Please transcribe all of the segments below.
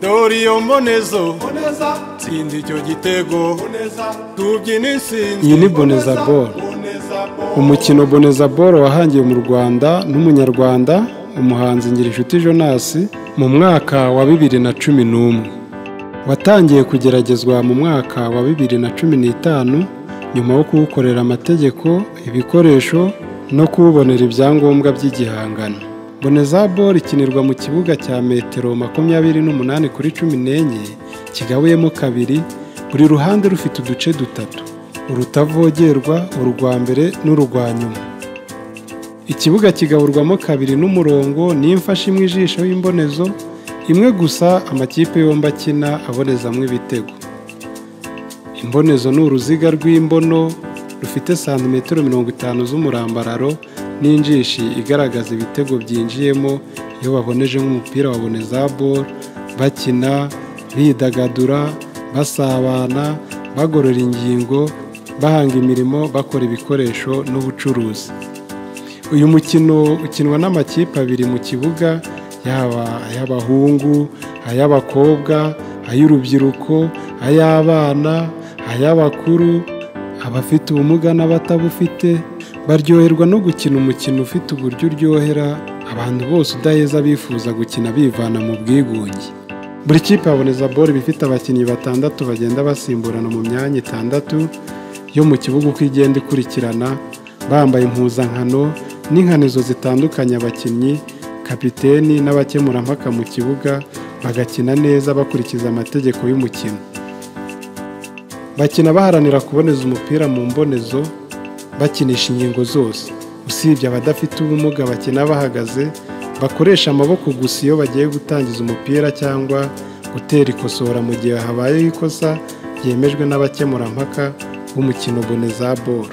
Dore iyo mbonezo, tsinda icyo gitego, tubyina insinzi. Iyi ni Boneza Ball. Umukino Boneza Ball wahangiwe mu Rwanda n'umunyarwanda umuhanzi Ngirinshuti Jonas mu mwaka wa 2011. Watangiye kugeragezwa mu mwaka wa 2015 nyuma yo kuwukorera amategeko, ibikoresho no kuwubonera ibyangombwa by'igihangano. Boneza Ball ikinirwa mu kibuga cya metero 28 kuri 14 kigabuyemo kabiri, buri ruhande rufite uduce dutatu: urutavogerwa, urwa mbere n'urwa nyuma. Ikibuga kigaburwamo kabiri n'umurongo n'imfashi imwe ijisho y'imbonezo imwe gusa amakipe yombi akina abonezamo ibitego. Imbonezo ni uruziga rw'imbono rufite santimetero 50 z'umurambararo n'injishi igaragaza ibitego byinjiyemo iyo baboneje nk'umupira wa Boneza Ball, bakina, bidagadura, basabana, bagorora ingingo, bahanga imirimo, bakora ibikoresho n'ubucuruzi. Uyu mukino ukinwa n'amakipe abiri mu kibuga, yaba ay'abahungu, ay'abakobwa, ay'urubyiruko, ay'abana, ay'abakuru, abafite ubumuga n'abatabufite. Baryoherwa no gukina umukino ufite uburyo uryohera abantu bose udaheza bifuza gukina bivana mu bwigunge. Buri kipe ya Boneza Ball iba ifite abakinnyi batandatu bagenda basimburana mu myanya itandatu yo mu kibuga uko igenda ikurikirana, bambaye impuzankano n'inkanizo zitandukanye abakinnyi, kapiteni n'abakemurampaka mu kibuga, bagakina neza bakurikiza amategeko y'umukino. Bakina baharanira kuboneza umupira mu mbonezo, bakinisha ingingo zose. Usibye abadafite ubumuga bakina bahagaze, bakoresha amaboko gusa iyo bagiye gutangiza umupira cyangwa gutera ikosora mu gihe habayeho ikosa ryemejwe n'abakemurampaka b'umukino Boneza Ball.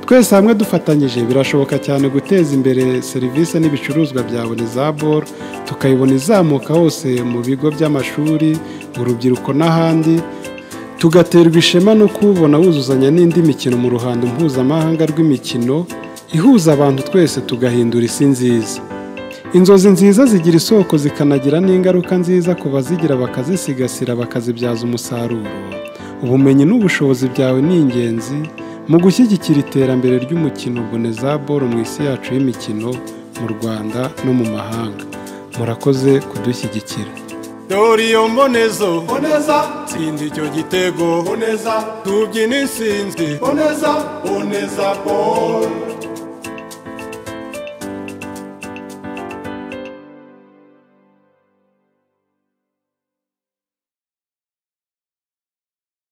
Twese hamwe dufatanyije birashoboka cyane guteza imbere serivisi n'ibicuruzwa bya Boneza Ball, tukayibona izamuka hose mu bigo by'amashuri, urubyiruko n'ahandi, tugaterwa ishema no kuwubona wuzuzanya n'indi mikino mu ruhando mpuzamahanga rw'imikino ihuza abantu twese tugahindura isi nziza. Inzozi nziza zigira isoko zikanagira n'ingaruka nziza ku bazigira bakazisigasira bakazibyaza umusaruro. Ubumenyi n'ubushobozi byawe ni ingenzi mu gushyigikira iterambere ry'umukino Boneza Ball mu isi yacu y'imikino mu Rwanda no mu mahanga. Murakoze kudushyigikira. Dore iyo mbonezo, tsinda icyo gitego, tubyina insinzi. Boneza, Boneza Ball.